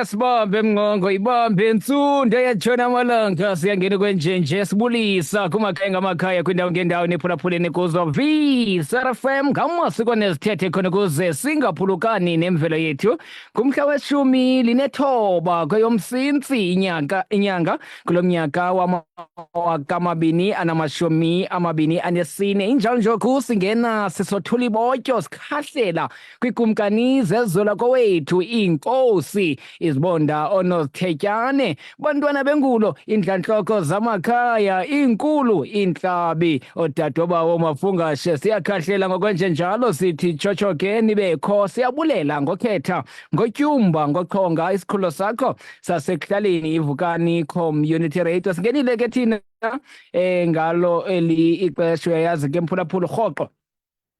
Sibambe mnqongo ibambe intsundu eyatshona amalanga siyangena kwenjenje sibulisa kumakhaya ngamakhaya kwindawo ngendawo niphulaphuleni kuzo VSRFM ngamasiko nezithethe khona ukuze singaphulukani nemvelo yethu. Ngumhla weshumi linethoba kweyoMsintsi inyanga kulo mnyaka wamawaka 2024. Injalo njoku singena sisothula ibotyo sikhahlela kwikumkani zezwe lakowethu iinkosi izibonda onozithetyane bantwana bengulo iindlantloko zamakhaya iinkulu iintlabi oodadobawo mafungashe siyakhahlela ngokwenjenjalo sithi tshotsho ke nibekho siyabulela ngokhetha ngotyumba ngochonga isikhululo sakho sasekuhlaleni iVukani Community Radio. Singenile ke thina ngalo eli ixesha, uyayazi ke mphulaphula, rhoqo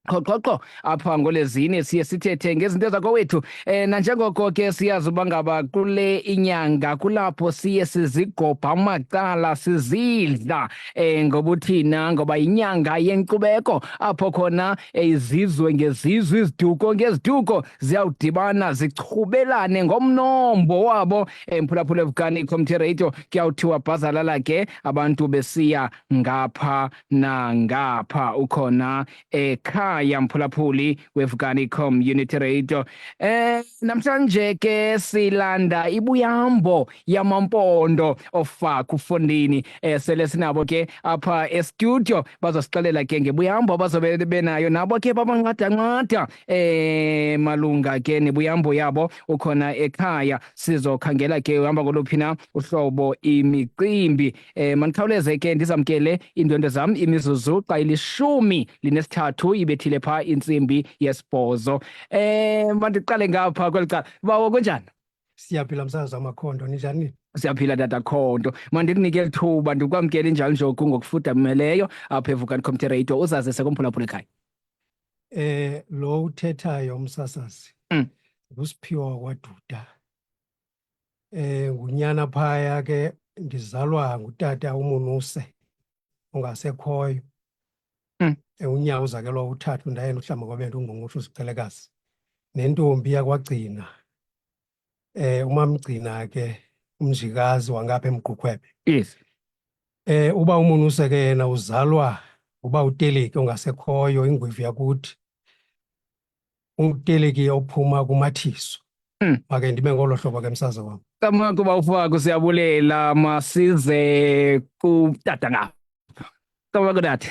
qhoqhoqho apha ngolezine siye sithethe ngezinto zakowethu, nanjengoko ke siyazi uba ngaba kule inyanga kulapho siye sizigobha amacala sizidla ngobuthina, ngoba inyanga yenkcubeko apho khona izizwe ngezizwe, iziduko ngeziduko ziyawudibana zichubelane ngomnombo wabo. Mphulaphula eVukani Community Radio, kuyawuthiwa bhazalala ke abantu besiya ngapha nangapha. Ukhona ekhaya mphulaphuli weVukani Community Radio. Namhlanje ke silanda ibuyambo yamaMpondo oFaku Fondini. Sele sinabo ke apha e-studio, bazosixelela ke ngebuyambo abazobe benayo, nabo ke babanqadanqada malunga ke nebuyambo yabo. Ukhona ekhaya, sizokhangela ke uhamba ngoluphi na uhlobo imicimbi. Mandikhawuleze ke ndizamkele iindwendwe zam, imizuzu xa ili-13 ibethile phaa intsimbi yesibhozo. Mandiqale ngapha kweli cala. Bawo, kunjani? Siyaphila, msazi wamakhondo, ninjani? Siyaphila, tata Khondo. Mandikunike lithuba ndikwamkele injalo njoku ngokufudameleyo apha eVukani Community Radio, uzazise kumphulaphula ekhaya. Lo uthethayo, umsasazi, nguSiphiwa kwaDuda. Ngunyana phaya ke, ndizalwa ngutata uMunuse ongasekhoyo. Unyawo uzakelwa uthathu ndayena uhlamba kwabento ungqungqushe uzicelekazi. Nentombi yakwaGcina. Umamgcina ke umjikazi wangapha eMgqukhwebe. Uba uMunuse ke yena uzalwa uba uTeleki ongasekhoyo, ingwevu yakuthi. UTeleki ophuma kuMathiso. Make ndibe ngolo hlobo ke, msazi wam. Kama kuba uFaku, siyabulela. Masize kutata ngapha. Kama kudade.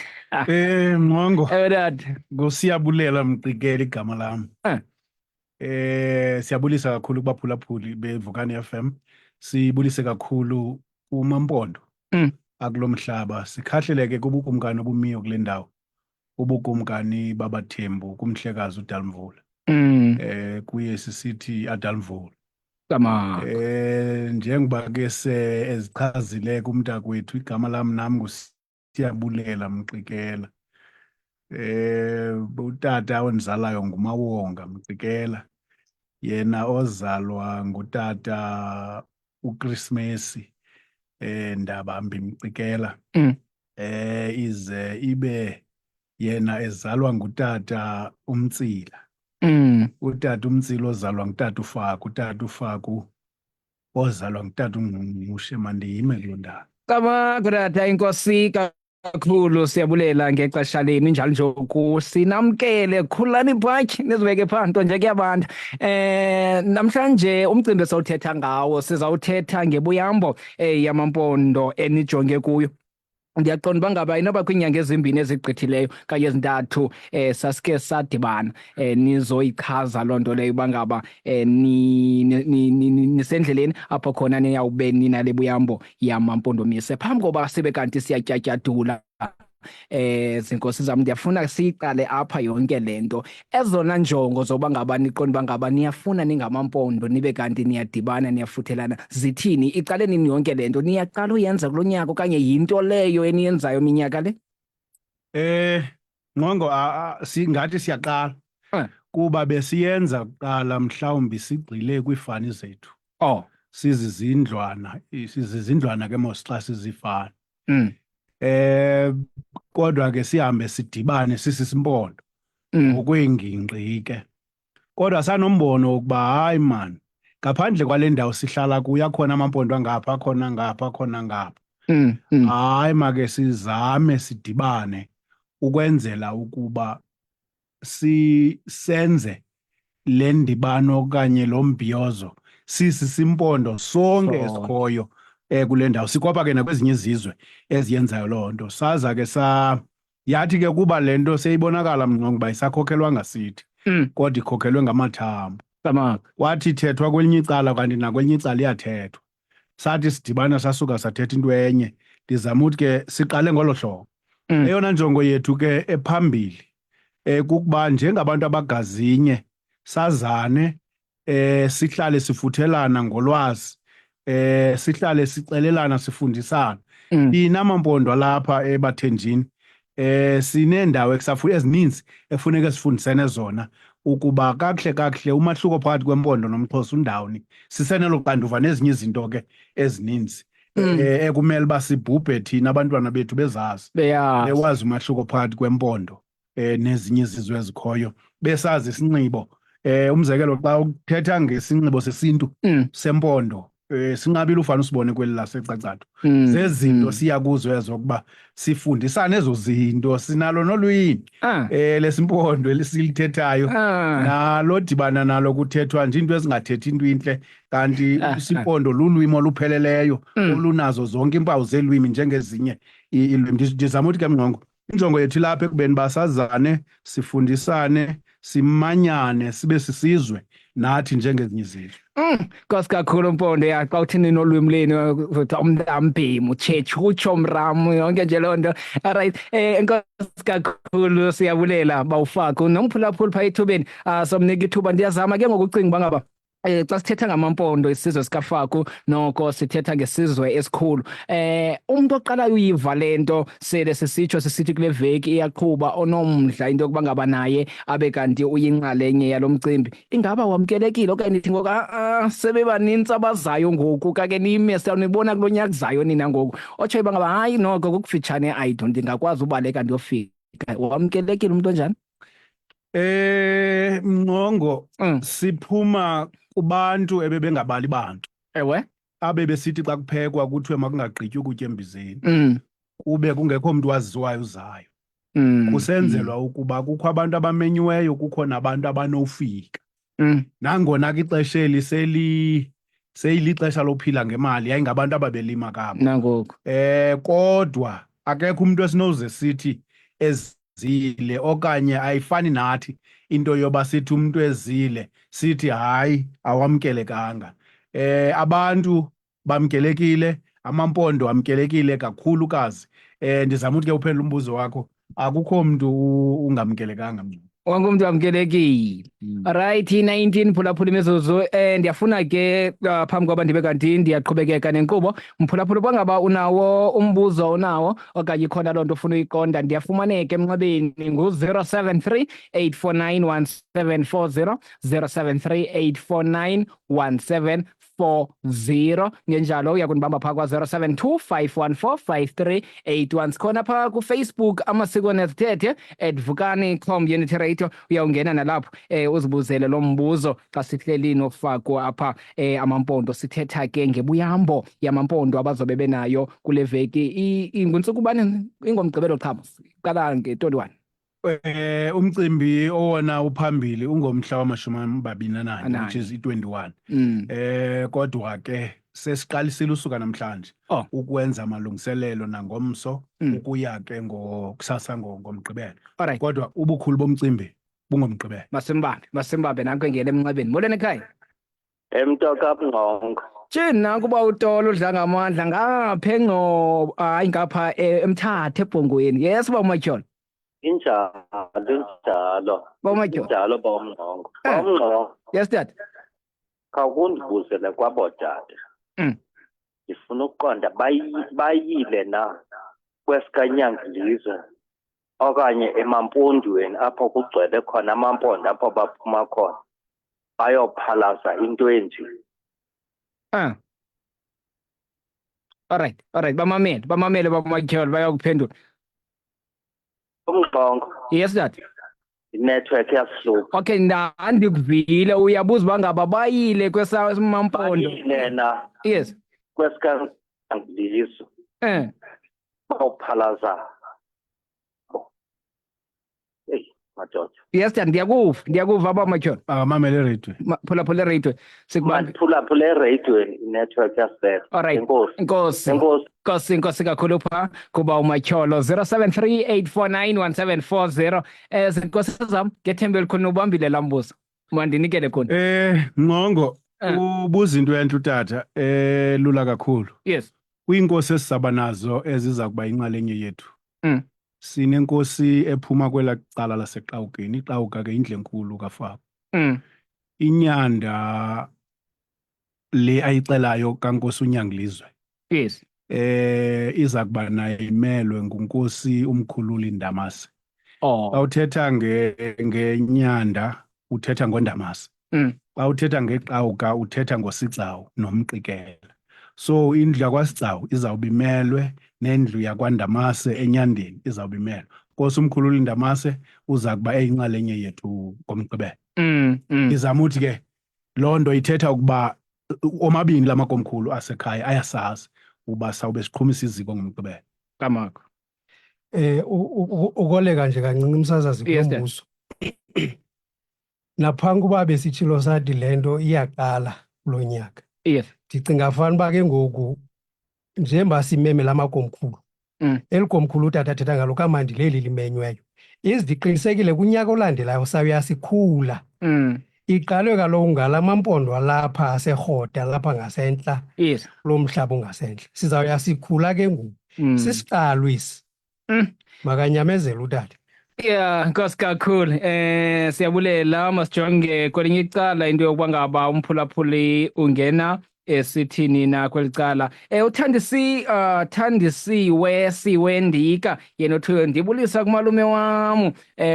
Ngqongo. Ewe, dade. Ngusiyabulela Mqikela igama lam. Siyabulisa kakhulu kubaphulaphuli beVukani FM. Sibulise kakhulu kumaMpondo akulomhlaba. Sikhahlele ke kubukumkani obumiyo kule ndawo. Ubukumkani babaThembu kumhlekazi uDalmvula. Kuye sisithi Adalmvula. Kama. Njengoba ke se ezichazile kumntakwethu, igama lam nam nguSiyabulela Mqikela. Utata ondizalayo nguMawonga Mqikela. Yena ozalwa ngutata uChristmas Ndabambi Mqikela. Ize ibe yena ezalwa ngutata uMtsila. Utata uMtsila ozalwa ngutata uFaku, utata uFaku ozalwa ngutata uNgqungqushe. Mandiyime kuloo ndawo. Kama kudada, inkosi kakhulu, siyabulela ngexesha lenu. Injalo njoku sinamkele, khulani phakhi nizibeke phaa nto nje kuyabanda. Namhlanje umcimbi esawuthetha ngawo, sizawuthetha ngebuyambo yamaMpondo enijonge kuyo. Ndiyaqonda uba ngaba inoba kwiinyanga ezimbini ezigqithileyo kanye ezintathu sasike sadibana nizoyichaza loo nto leyo uba ngaba nisendleleni apho khona niyawube ninale buyambo yamaMpondomise. Phambi koba sibe kanti siyatyatyadula, zinkosi zam, ndiyafuna siyiqale apha yonke le nto, ezona njongo zoba ngaba niqonda uba ngaba niyafuna ningamaMpondo nibe kanti niyadibana niyafuthelana zithini? Iqale nini yonke le nto? Niyaqala uyenza kulo nyaka okanye yinto leyo eniyenzayo minyaka le? Ngqongo, singathi siyaqala. Kuba besiyenza kuqala mhlawumbi sigxile kwiifani zethu. Oh. Sizizindlwana, sizizindlwana ke mos xa sizifana. Kodwa ke sihambe sidibane sisisimpondo ngokweengingqi ke. Kodwa sanombono wokuba hayi man, ngaphandle kwale ndawo sihlala kuyo akhona amaMpondo angapha, akhona ngapha, akhona ngapha. Hayi make sizame sidibane ukwenzela ukuba senze le ndibano okanye lo mbhiyozo sisisimpondo sonke esikhoyo kule ndawo. Sikwapha ke nakwezinye izizwe eziyenzayo loo nto. Saza ke yathi ke kuba le nto seyibonakala Mngqongo uba isakhokhelwanga sithi, kodwa ikhokhelwe ngamathambo. Kwathi thethwa kwelinye icala kanti nakwelinye icala iyathethwa. Sathi sidibana sasuka sathetha into enye. Ndizama ukuthi ke siqale ngolo hlobo. Eyona njongo yethu ke ephambili kukuba njengabantu abagazinye sazane, sihlale sifuthelana ngolwazi, sihlale sixelelana sifundisana. Thina maMpondo alapha eBathenjini sineendawo ezininzi efuneka sifundisene zona ukuba kakuhle kakuhle umahluko phakathi kweMpondo nomXhosa undawoni. Sisenelo xanduva nezinye izinto ke ezininzi ekumele uba sibhubhe thina abantwana bethu bezazi. Bewazi umahluko phakathi kweMpondo nezinye izizwe ezikhoyo, besazi isinxibo. Umzekelo xa uthetha ngesinxibo sesintu sempondo, sinqabile ufana usibone kweli laseCacadu. Zezinto siya kuzo ezo ukuba sifundisane ezo zinto, sinalo nolwimi lesimpondo elisilithethayo. Nalo dibana nalo kuthethwa nje into ezingathethi into intle, kanti isimpondo lulwimi olupheleleyo olunazo zonke iimpawu zelwimi njengezinye iilwimi. Ndizama ukuthi ke Mngqongo, injongo yethu ilapha ekubeni basazane, sifundisane, simanyane, sibe sisizwe nathi njengezinye izizwe. Nkosi kakhulu Mpondo, ya xa uthini nolwimi lenu uthi umntambhemu, tshetshu, utsho mramu, yonke nje loo nto. Alright, enkosi kakhulu, siyabulela bawufaku nomphulaphuli phaa ethubeni. Somnika ithuba, ndiyazama ke ngokucinga uba ngaba xa sithetha ngamaMpondo isizwe sikaFaku, noko sithetha ngesizwe esikhulu. Umuntu oqalayo uyiva le nto sele sisitsho sisithi kule veki iyaqhuba, onomdla into yokuba ngaba naye abe kanti uyinxalenye yalo mcimbi, ingaba wamkelekile okanye nithi ngoku a-a sebebanintsi abazayo ngoku kake nime siyawunibona kulo nyaka uzayo nina ngoku, otsho uba ngaba hayi noko kukufitshane ayido ndingakwazi ubaleka ndiyofika, wamkelekile umntu onjani? Mngqongo, siphuma kubantu ebebengabali bantu. Abe besithi xa kuphekwa kuthiwe makungagqitywa ukutya embizeni. Kube kungekho mntu waziwayo uzayo. Kusenzelwa ukuba kukho abantu abamenyiweyo, kukho nabantu abanofika. Nangona ke ixesha eli seyilixesha lophila ngemali, yayingabantu ababelima kabo. Nangoku. Kodwa akekho umuntu esinoze sithi ezile okanye ayifani nathi into yoba sithi umuntu ezile sithi hayi awamkelekanga. Abantu bamkelekile, amaMpondo amkelekile kakhulukazi. Ndizama ukuthi ke uphendule umbuzo wakho, akukho mntu ungamkelekanga mna. Wonke umntu amkelekile. Right, 19 phulaphula imizuzu. Ndiyafuna ke phambi koba ndibe kanti ndiyaqhubekeka nenkqubo, mphulaphula uba ngaba unawo umbuzo unawo okanye ikhona loo nto ufuna uyiqonda, ndiyafumaneka emnxebeni ngu-073 849 1740, 073 849 1740. Ngenjalo uya kundibamba phaa kwa-072 514 5381. Sikhona phaa kuFacebook, Amasiko Nezithethe at Vukani Community Radio. Uyawungena nalapho uzibuzele lo mbuzo xa sihleli noFaku apha amaMpondo. Sithetha ke ngebuyambo yamaMpondo abazobe benayo kule veki. Nguntsuku bani? IngoMgqibelo qha, iqala nge-21. Umcimbi owona uphambili ungomhla wamashumi amabini ananye, Ananye. which is i-21. Kodwa ke sesiqalisile usuka namhlanje ukwenza amalungiselelo nangomso ukuya ke ngokusasa ngoMgqibelo. Kodwa ubukhulu bomcimbi bungoMgqibelo. Masimbambe, masimbambe nanko engena emnxebeni. Molweni ekhaya. Emntoka Mngqongo. Tshini nanku uba uTolo udla ngamandla ngapha eNgcobo, hayi ngapha eMthatha eBhongweni. Yes, uba uMatyholo. Injalo, injalo. Uba uMatyholo. Injalo, uba uMngqongo. Uba uMngqongo. Yes, Dad. Khawukundibuzele kwabo tata. Ndifuna ukuqonda bayile na kwesikanyangelizwe okanye emaMpondweni apho kugcwele khona amaMpondo apho baphuma khona, bayophalaza into enje. Ah. Alright, alright, bamamele, bamamele bamatyholo bayakuphendula. Umngqongo. Yes, dad. Inetwork iyasihlupha. Okay, ndandikuvile uyabuza uba ngaba bayile kwesamampondo. Bayile na. Yes. Kwesikangliso. Eh. Bawuphalaza. Eyi, madoda. Yes, dad, ndiyakuva, ndiyakuva aba matyholo. Akamamele ereyidweni. Phulaphula ereyidweni. Sikubambe. Mandiphulaphule ereyidweni, inetwork yasibetha. Alright. Enkosi. Enkosi. Enkosi. Nkosi, nkosi kakhulu pha kuba umatyholo 0738491740. Eh zinkosi zam, ngethemba elikhulu ubambile laa mbuzo. Mandinikele khona. Eh Ngqongo Eh. ubuza into entle utata eh lula kakhulu. Yes. Kwiinkosi esizaba nazo eziza kuba inxalenye yethu. Sinenkosi ephuma kwela cala laseQawukeni, iQawuka ke indlu enkulu kaFaku. Inyanda le ayixelayo kaNkosi uNyangilizwe. Yes. Iza kuba nayo imelwe nguNkosi uMkhululi Ndamase. Oh. Xa uthetha ngenyanda uthetha ngoNdamase. Xa uthetha ngeQawuka uthetha ngoSigcawu noMqikela. So indlu yakwaSigcawu izawube imelwe nendlu yakwaNdamase eNyandeni izawube imelwe. Nkosi uMkhululi Ndamase uza kuba eyinxalenye yethu ngoMgqibelo. Ndizama uthi ke loo nto ithetha ukuba omabini la makomkhulu asekhaya ayasazi uba sawube siqhumisa iziko ngoMgqibelo. Kamakho. Ukoleka nje kancinci umsasazi Yes, kulo mbuzo. Naphambi kuba besitshilo sathi le nto iyaqala kulo nyaka. Yes. Ndicinga fana uba ke ngoku njengoba simeme la makomkhulu, eli komkhulu utata athetha ngalo kamandi leli limenyweyo. Izindiqinisekile kunyaka olandelayo sawuya sikhula. Iqalwe kaloku ngala mampondo alapha aseRhota lapha ngasentla. Yes. Lo mhlaba ungasentla. Sizawuya sikhula ke ngoku. Sisiqalo esi. Makanyamezele utata. Yeah, nkosi kakhulu. Siyabulela, masijonge kwelinye icala into yokuba ngaba umphulaphuli ungena esithini na kweli cala. Thandisiwe Siwe Ndika yena uthi ndibulisa kumalume wam,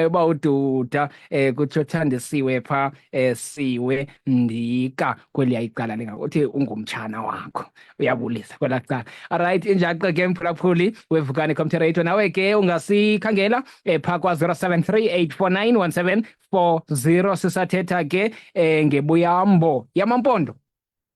uba uDuda, kutsho Thandisiwe pha, Siwe Ndika kweliya icala linga uthi ungumtshana wakho. Uyabulisa kwelaa cala. Alright, injaqe ke mphulaphuli weVukani Community Radio, nawe ke ungasikhangela phaa kwa 0738491740. Sisathetha ke ngebuyambo yamaMpondo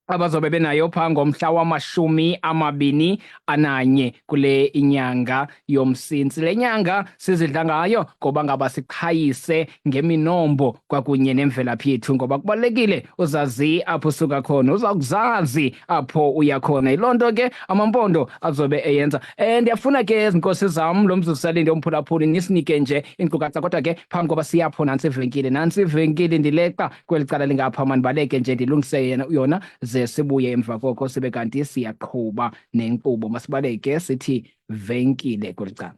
abazobe benayo phaa ngomhla wamashumi amabini ananye kule inyanga yoMsintsi. Le nyanga sizidla ngayo ngoba ngaba siqhayise ngeminombo kwakunye nemvelaphi yethu, ngoba kubalulekile uzazi apho usuka khona, uzakuzazi apho uya khona. Yiloo nto ke amaMpondo azobe eyenza. Ndiyafuna ke zinkosi zam lo mzuzu salinde umphulaphuli nisinike nje iinkcukacha, kodwa ke phambi koba siyapho nantsi ivenkile, nantsi ivenkile ndileqa kweli cala lingapha, mandibaleke nje ndilungise yona ze sibuye emva koko sibe kanti siyaqhuba nenkqubo. Masibaleke sithi venkile kweli cala.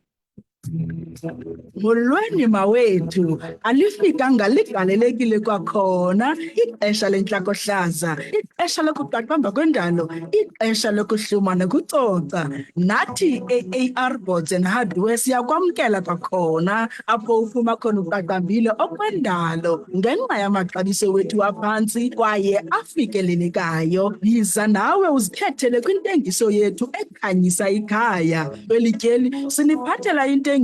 Molweni mawethu, alifikanga ligalelekile kwakhona ixesha lentlakohlaza, ixesha lokuqaqamba kwendalo, ixesha lokuhluma nokucoca. Nathi e-AR Boards and Hardware siyakwamkela kwakhona apho uphuma khona uqaqambile okwendalo ngenxa yamaxabiso wethu aphantsi kwaye afikelelekayo. Yiza nawe uzikhethele kwintengiso yethu ekhanyisa ikhaya. Kweli tyeli siniphathela intengiso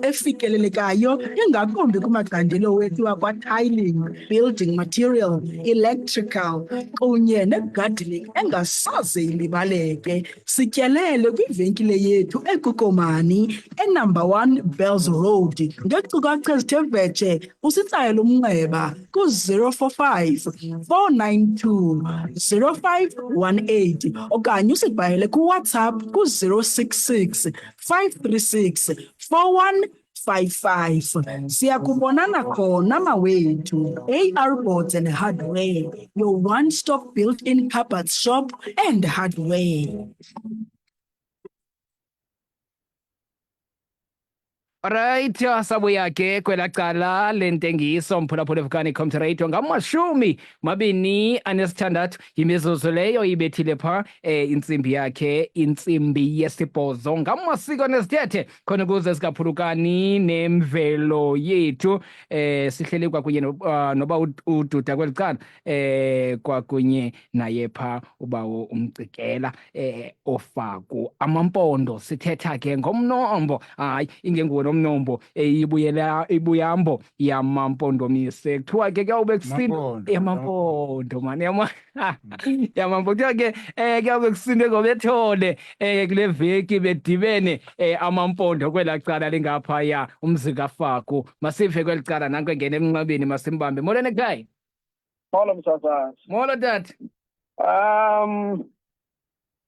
efikelelekayo ingakumbi kumacandelo wethu akwa-tiling, building material, electrical kunye ne-gardening engasoze ilibaleke. Sityelele kwivenkile yethu eKukomani enumber 1 Bells Road. Ngeenkcukacha ezithe vetshe usitsayele umnxeba ku-045 492 0518 okanye usibhalele kuWhatsApp ku-066 536 4155. Siyakubonana khona mawethu. AR Boards and Hardware, your one-stop built-in cupboard shop and hardware. Alright, sabuya ke kwela cala lentengiso mphulaphula evukani Community Radio ngama-26 yimizuzu leyo ibethile pha intsimbi yakhe intsimbi yesibhozo ngamasiko nezithethe khona ukuze singaphulukani nemvelo yethu. Sihleli kwakunye noba uDuda kweli cala, kwakunye naye pha ubawo uMcikela ofaku amaMpondo. Sithetha ke ngomnombo, hayi ingenguwo nomnombo, ibuyela ibuyambo yamaMpondomise. Kuthiwa ke kuyawube kusindwa Mampondo, yamaMpondo mani, yamaMpondo. Kuthiwa ke kuyawube kusindwe ngobethole kule veki bedibene amaMpondo kwelaa cala lingaphaya umzi kaFaku. Masive kweli cala, nanko engena emnxebeni, masimbambe. Molweni ekhaya. Molo msasazi. Molo tata.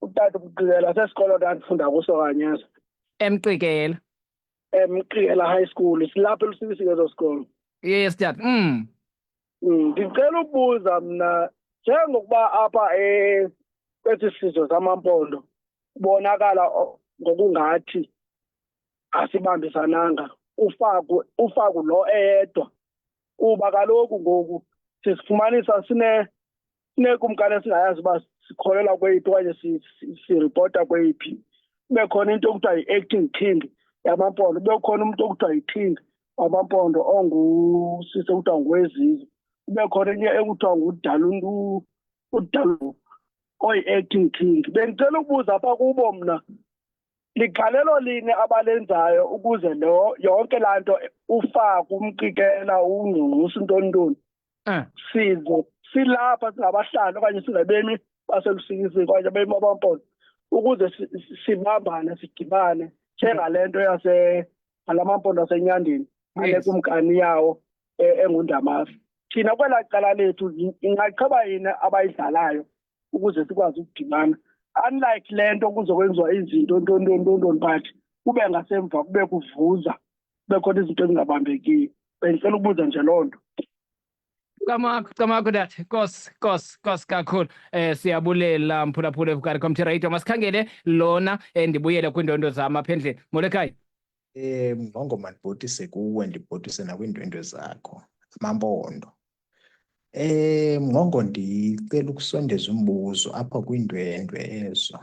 Utata uMqikela sesikolo ndandifunda kuso kanyeza. Emqikela. Emqikela High School, silapha eLusikisiki eso sikolo. Yes tata. Ndicela ukubuza mna njengokuba apha kwesi sizwe samaMpondo kubonakala ngokungathi asibambisananga, uFaku lo eyedwa, kuba kaloku ngoku sisifumanisa sinekumkani esingayazi uba sikholelwa kweyiphi okanye siripota kweyiphi. Kube khona into ekuthiwa yi-acting king yamaMpondo, kube khona umntu okuthiwa yi-king wamaMpondo ongusisi ekuthiwa nguWezizwe, kube khona enye ekuthiwa nguDaluntu, uDalu oyi-acting king. Bendicela ukubuza apha kubo mna, ligalelo lini abalenzayo ukuze lo yonke laa nto uFaku, uMqikela, uNgqungqusa, ntontoni, size silapha singabahlali okanye singabemi baseLusikisiki okanye abemi baMpondo, ukuze sibambane sidibane njengale nto ngala maMpondo aseNyandeni anekumkani yawo enguNdamase. Thina kwelaa cala lethu inxaxheba yini abayidlalayo ukuze sikwazi ukudibana, unlike le nto kuzokwenziwa izinto ntontontonton but kube ngasemva kube kuvuza, kube khona izinto ezingabambekiyo. Bendicela ukubuza nje loo nto. Camakho, camakho tata. Nkosi, nkosi, nkosi kakhulu. Siyabulela mphulaphula eVukani Community Radio. Masikhangele lona, ndibuyele kwiindondo zam apha endlini. Molo ekhaya. Mngqongo, mandibhotise kuwe, ndibhotise nakwiindwendwe zakho, amaMpondo. Mngqongo, ndicela ukusondeza umbuzo apha kwiindwendwe ezo.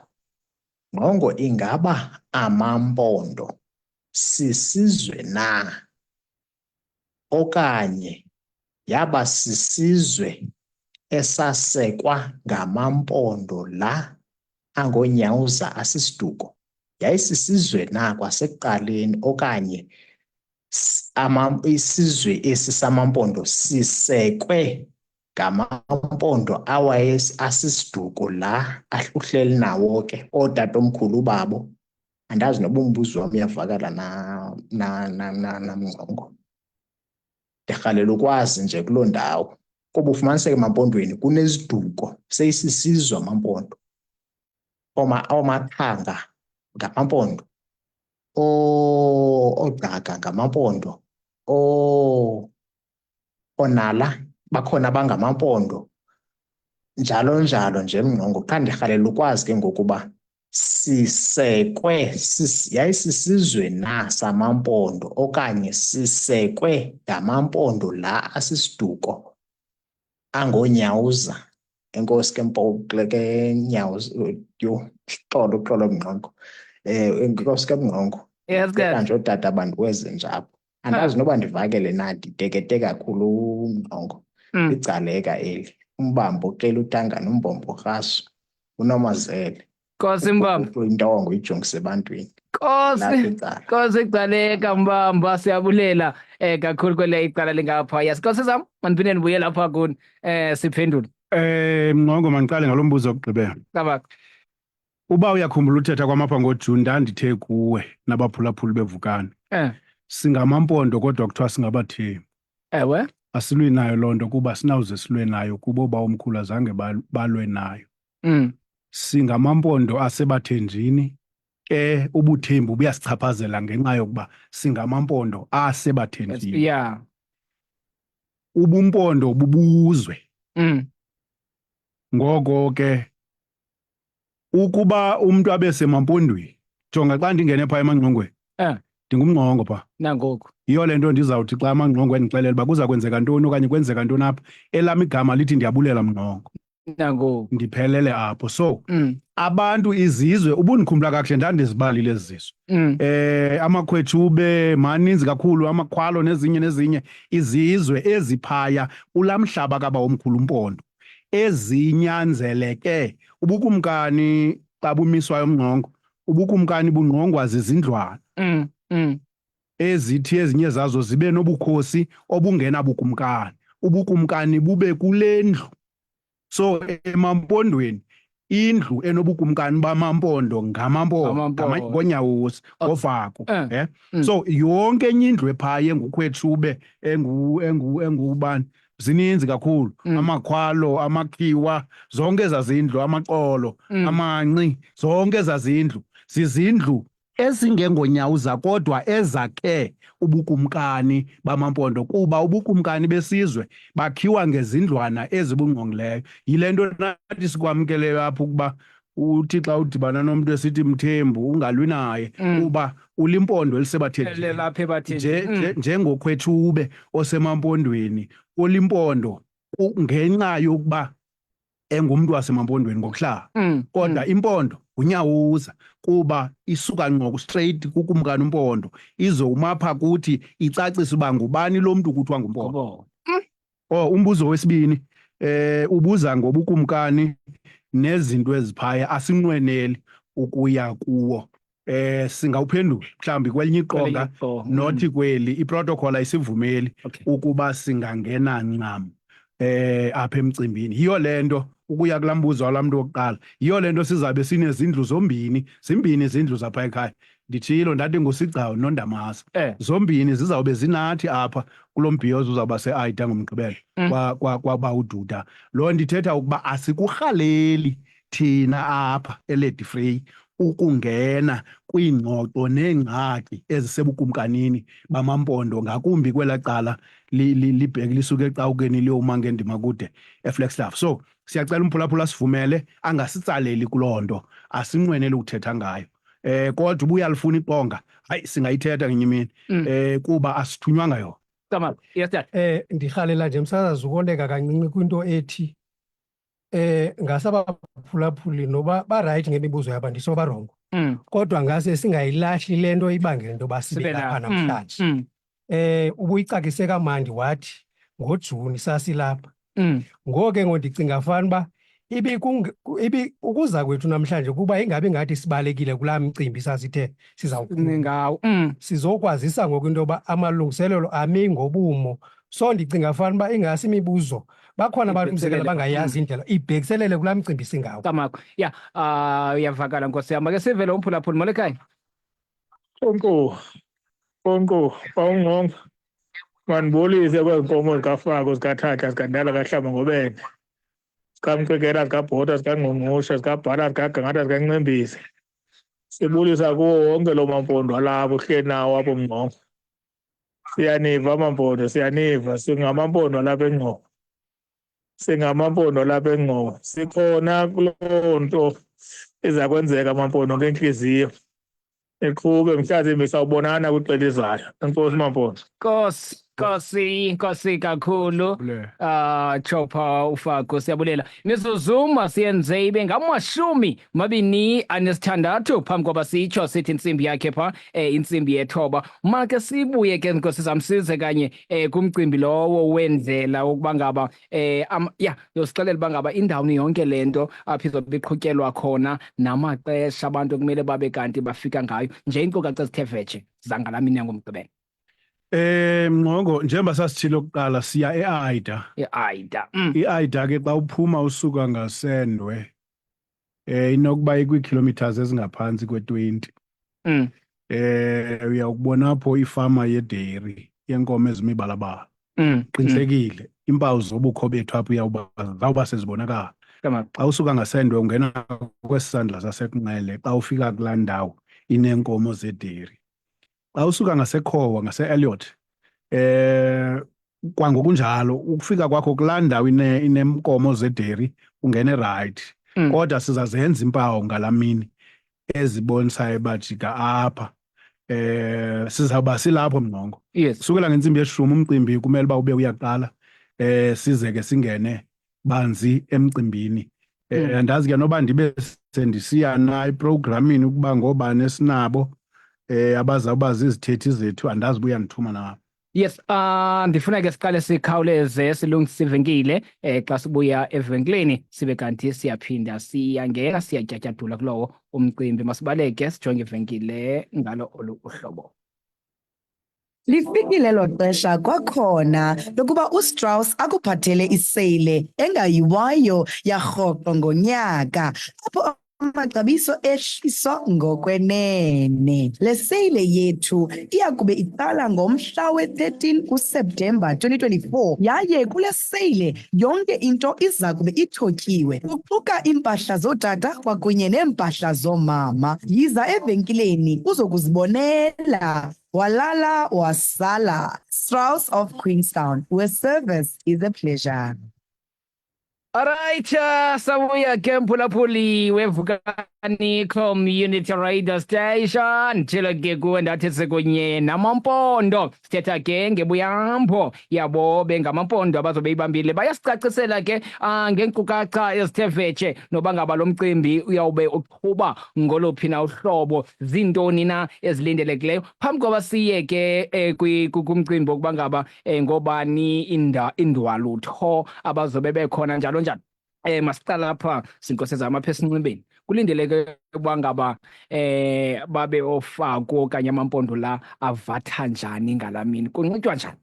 Mngqongo, ingaba amaMpondo sisizwe na okanye yaba sisizwe esasekwa ngamaMpondo la angoonyawuza asisiduko? Yayisisizwe na kwasekuqaleni okanye isizwe esi samaMpondo sisekwe ngamaMpondo asisiduko la uhleli nawo ke ootatomkhulu babo? Andazi noba umbuzo wam uyavakala na Mngqongo. Ndirhalela ukwazi nje kuloo ndawo, kuba ufumaniseke emaMpondweni kuneziduko, seyisisizwe amaMpondo. Oomathanga ngamaMpondo, oogqaga ngamaMpondo, oonala bakhona abangamaMpondo, njalo njalo nje Mngqongo. Qha ndirhalela ukwazi ke ngokuba sisekwe, yayisisizwe na samaMpondo okanye sisekwe ngamaMpondo la asisiduko angoonyawuza. Enkosi ke Mpoku, ke Nyawuza, yho, uxolo, uxolo Mngqongo. Enkosi ke Mngqongo. Yes, Ndicela nje ootata bandiweze nje apho. Andazi noba ndivakele na, nditekete kakhulu Mngqongo. Ligcaleka eli. Umbambo uxela utangana, umbombo urhaso, unomazele. Nkosi Mbamba. Intongo ijongise ebantwini. Nkosi, Lapha icala. Nkosi igcaleka Mbamba, siyabulela kakhulu kwele icala lingapha. Yes, Nkosi zam, mandiphinde ndibuye lapha kuni siphendule. Mngqongo, mandiqale ngalo mbuzo wokugqibela. Cabanga. Uba uyakhumbula uthetha kwam apha ngoJuni, ndandithe kuwe nabaphulaphuli beVukani. SingamaMpondo kodwa kuthiwa singabaThembu. Asilwi nayo loo nto kuba sinawuze silwe nayo kuba oobawomkhulu azange balwe nayo. SingamaMpondo asebaThenjini ke ubuThembu buyasichaphazela ngenxa yokuba singamaMpondo asebaThenjini. UbuMpondo bubuzwe. Ngoko ke ukuba umntu abe semaMpondweni, jonga xa ndingene phaa emangqongweni. Ndingumngqongo pha. Nangoku. Yiyo le nto ndizawuthi xa amangqongo endixelela uba kuza kwenzeka ntoni okanye kwenzeka ntoni apha, elam igama lithi ndiyabulela Mngqongo. Nangoku. Ndiphelele apho. So abantu izizwe ubundikhumbula kakuhle ndandizibalile ezi zizwe. Amakhwetshube maninzi kakhulu, amakhwalo nezinye nezinye izizwe eziphaya kulaa mhlaba kabawomkhulu uMpondo ezinyanzeleke ubukumkani xa bumiswayo uMngqongo, ubukumkani bungqongwa zizindlwana. Ezithi ezinye zazo zibe nobukhosi obungenabukumkani. Ubukumkani bube kule ndlu. So emaMpondweni indlu enobukumkani bamaMpondo ngamaMpondo, Ngamampondo. ngoNyawusi, ngoFaku, eh? So yonke enye indlu ephaya enguKhwetshube, engubani, zininzi kakhulu. Amakhwalo, amakhiwa, zonke ezaa zindlu, amaxolo, amanci, zonke ezaa zindlu zizindlu ezingengonyawuza kodwa ezakhe ubukumkani bamaMpondo, kuba ubukumkani besizwe bakhiwa ngezindlwana ezibungqongileyo. Yile nto nathi sikwamkeleyo apha ukuba uthi xa udibana nomntu esithi Mthembu ungalwi naye, kuba ulimpondo elisebathenjini. Elapha ebathenjini. NjengoKhwetshube osemaMpondweni, ulimpondo ngenxa yokuba engumntu wasemaMpondweni ngokuhlala. Kodwa impondo nguNyawuza, kuba isuka ngqo straight kukumkani uMpondo, izowuma apha kuthi icacise uba ngubani lo mntu kuthiwa nguMpondo. Ngobo. Oh, umbuzo wesibini, ubuza ngobukumkani nezinto eziphaya asinqweneli ukuya kuwo. Singawuphendula mhlawumbi kwelinye iqonga, Kwelinye iqonga. nothi kweli iprotocol ayisivumeli ukuba singangena ncam apha emcimbini. Yiyo le nto ukuya kulaa mbuzo walaa mntu wokuqala, yiyo le nto sizabe sinezindlu zombini, zimbini izindlu zapha ekhaya. Nditshilo ndathi nguSigcawu noNdamase. Zombini zizawube zinathi apha kulo mbhiyozo uzawuba se-Ayida ngoMgqibelo, kwaba uDuda. Loo nto ithetha ukuba asikurhaleli thina apha eLady Free ukungena kwiingxoxo neengxaki ezisebukumkanini bamaMpondo, ngakumbi kwelaa cala libheke lisuke eCawukeni liyowuma ngendima kude eFlagstaff. So siyacela umphulaphula asivumele angasitsaleli kuloo nto, asinqweneli ukuthetha ngayo. Kodwa uba uyalifuna iqonga, hayi, singayithetha ngenye imini, kuba asithunywanga yona. Come on. Yes, Dad. Ndirhalela nje msasazi ukoleka kancinci kwinto ethi ngasabaphulaphuli noba ba-right ngemibuzo yabo, anditsho barongo. Kodwa ngase singayilahli le nto ibangela into yoba sibe Sibe lapha namhlanje. Ubuyicakise kamandi wathi ngoJuni sasilapha. Ngoku ke ngoku ndicinga fana uba ukuza kwethu namhlanje kuba ingabi ngathi sibalekile kulaa mcimbi sasithe sizawuphuma. Ngawo. Sizokwazisa ngoku into yoba amalungiselelo ami ngobumo. So ndicinga fana uba ingase imibuzo bakhona abantu umzekelo Ibhekiselele. abangayazi indlela ibhekiselele kulaa mcimbi singawo. Kamakho. Ya, uyavakala Nkosi yam. Make sive lo mphulaphuli. Molo ekhaya. Nkonko, nkonko, bawungqongo. Mandibulise kwezi nkomo zikaFako, zikaThatha, zikaNdala, kaHlamba ngobene. Zikamqikela, zikaBhota, zikaNgqungqushe, zikaBhala, zikaGangata, zikaNcembisi. Sibulisa kuwo wonke loo mampondo alapho uhleli nawo apho Mngqongo. Siyaniva mampondo, siyaniva. Singamampondo alapha eNgcobo. Singamampondo alapha eNgcobo. Sikhona kuloo nto iza kwenzeka mampondo ngentliziyo. Iqhube mhlawumbi sawubonana kwixesha elizayo. Enkosi mampondo. Nkosi, Nkosi, Nkosi kakhulu. Siyabulela. Chopha uFaku, siyabulela. Mizuzu masiyenze ibe ngamashumi mabini anesithandathu phambi koba sitsho sithi intsimbi yakhe pha, intsimbi yethoba. Make sibuye ke Nkosi zam size kanye kumcimbi lowo wendlela wokuba ngaba, ya, yosixelela uba ngaba indawuni yonke le nto apho izobe iqhutyelwa khona namaxesha abantu ekumele babe kanti bafika ngayo, nje iinkcukacha ezithe vetshe zangalaa mini yangoMgqibelo. Mngqongo, njengoba sasithile okokuqala siya e-Ayida. E-Ayida. I-Ayida ke xa uphuma usuka ngaseNdwe, inokuba ikwiikhilomithazi ezingaphantsi kwe-20. Uyawukubona apho ifama yedairy yenkomo ezimibalabala. Qinisekile, iimpawu zobukho bethu apho zawuba sezibonakala. Xa usuka ngaseNdwe ungena kwesi sandla sasekunxele, xa ufika kulaa ndawo ineenkomo zedairy. Xa usuka ngaseKhowa, ngase-Elliot, kwangokunjalo ukufika kwakho kulaa ndawo ineenkomo zedairy ungene right. Kodwa sizazenza iimpawu ngalaa mini ezibonisayo uba jika apha. Sizawuba silapho, Mngqongo. Kusukela ngentsimbi yeshumi umcimbi kumele uba ube uyaqala, size ke singene banzi emcimbini. Andazi ke noba ndibe sendisiya na eprogramini ukuba ngoobani esinabo abazawuba zizithethi zethu, andazi uba uyandithuma na. Yes, ndifuna ke siqale sikhawuleze silungise ivenkile, xa sibuya evenkileni sibe kanti siyaphinda siyangena siyatyatyadula kulowo umcimbi. Masibaleke sijonge ivenkile ngalo olu uhlobo. Lifikile elo xesha kwakhona lokuba uStrauss akuphathele iseyile engayiwayo yarhoqo ngonyaka, apho amaxabiso ehliswa ngokwenene. Le seyile yethu iya kube iqala ngomhla we-13 kuSeptemba 2024, yaye kule seyile yonke into iza kube ithotyiwe, kuquka iimpahla zootata kwakunye neempahla zoomama. Yiza evenkileni uzokuzibonela. Walala wasala. Strauss of Queenstown, where service is a pleasure. Alright, sabuya ke mphulaphuli weVukani Community Radio Station. Nditshilo ke kuwe ndathi sikunye namaMpondo. Sithetha ke ngebuyambo yabo bengamaMpondo abazobe ibambile. Bayasicacisela ke ngeenkcukacha ezithe vetshe noba ngaba lo mcimbi uyawube uqhuba ngoluphi na uhlobo, zintoni na ezilindelekileyo. Phambi koba siye ke kumcimbi wokuba ngaba ngobani indwalutho abazobe bekhona njalo njalo, masiqala apha zinkosi zam apha esinxibeni. Kulindeleke ukuba ngaba babe oFaku okanye amaMpondo la avatha njani ngalamini, kunxitywa njani?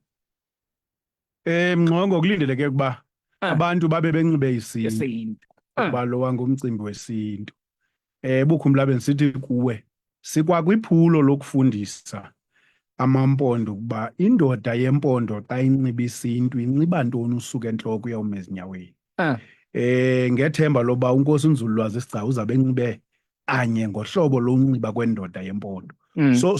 Mngqongo, kulindeleke ukuba abantu babe benxibe isintu, Isintu. Kuba lowa ngumcimbi wesintu. Bukhumbula bendisithi kuwe sikwakwiphulo lokufundisa amaMpondo ukuba indoda yeMpondo xa inxiba isintu inxiba ntoni usuka entloko uyawuma ezinyaweni. Ngethemba loba uNkosi uNzululwazi Sigcawu uzabe enxibe anye ngohlobo lonxiba kwendoda yeMpondo. So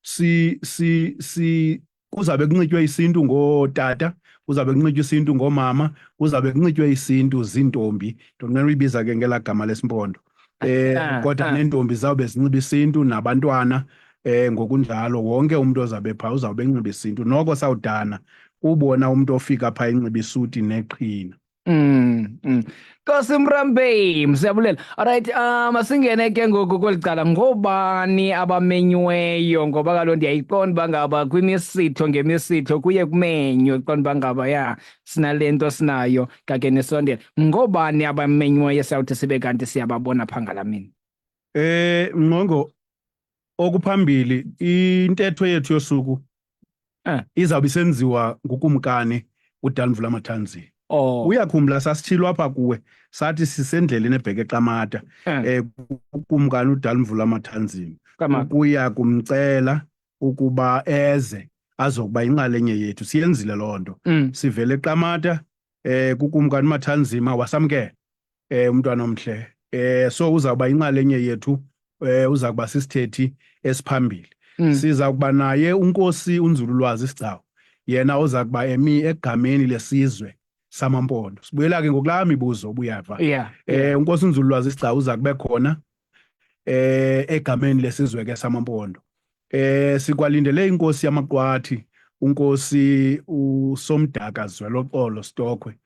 si si si kuzabe kunxitywe isintu ngootata, kuzabe kunxitywe isintu ngoomama, kuzabe kunxitywe isintu ziintombi. Ndonqena uyibiza ke ngelaa gama lesiMpondo. Kodwa neentombi zawube zinxiba isintu, nabantwana ngokunjalo, wonke umuntu ozabe phaa uzawube enxiba isintu. Noko sawudana ubona umuntu ofika phaa enxiba isuti neqhina. Nkosi Mrambe, siyabulela. Alright, masingene ke ngoku kweli cala. Ngobani abamenyiweyo? Ngoba kaloku ndiyayiqonda uba ngaba kwimisitho ngemisitho kuye kumenywe, kuqonda uba ngaba ya sinale nto sinayo kake nisondele. Ngobani abamenyiweyo siyawuthi sibe kanti siyababona phaa ngalaa mini? Mngqongo, okuphambili intetho yethu yosuku izawube isenziwa nguKumkani uDalimvula Mathanzima. Uyakhumbula sasithilo apha kuwe sathi sisendleleni ebheke eQamata, uKumkani uDalimvula Mathanzima ukuya kumcela ukuba eze azokuba inxalenye yethu. Siyenzile loo nto. Sivele eQamata, kuKumkani Mathanzima wasamkela, umntwana omhle. So uzawuba inxalenye yethu, uza kuba sisithethi esiphambili. Siza kuba naye uNkosi uNzululwazi Sigcawu, yena oza kuba emi egameni lesizwe samaMpondo. Sibuyela ke ngokulaa mibuzo ubuyava. UNkosi uNzululwazi Sigcawu uza kube khona egameni lesizwe ke samaMpondo. Sikwalindele inkosi yamaQwathi, uNkosi uSomdaka Zweloxolo Stokhwe,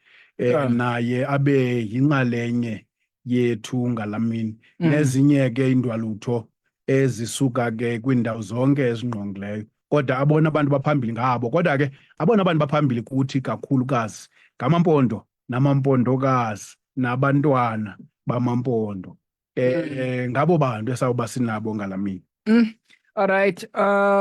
naye abe yinxalenye yethu ngalamini. Nezinye ke indwalutho ezisuka ke kwiindawo zonke ezingqongileyo. Kodwa abona abantu baphambili ngabo. Kodwa ke abona abantu baphambili kuthi kakhulukazi ngamaMpondo namaMpondokazi nabantwana bamaMpondo. Ngabo bantu esawuba sinabo ngalamini. All right.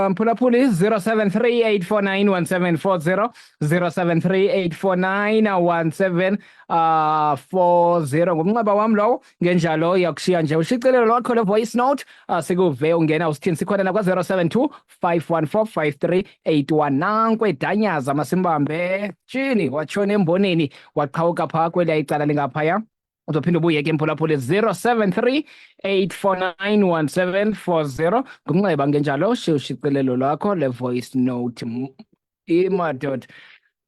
Mphulaphuli 0738491740, 07384917 40 ngumnxeba wam lowo. Ngenjalo iyakushiya nje ushicilelo lwakho le voice note, sikuve ungena usithini. Sikhona nakwa 072 514 5381. Nanku edanyaza, masimbambe. Tshini watshona emboneni, waqhawuka phaa kweliya icala lingaphaya. Uzophinda ubuye ke mphulaphuli, 073 849 1740 ngumnxeba. Ngenjalo shiya ushicilelo lwakho le voice note. Imadoda,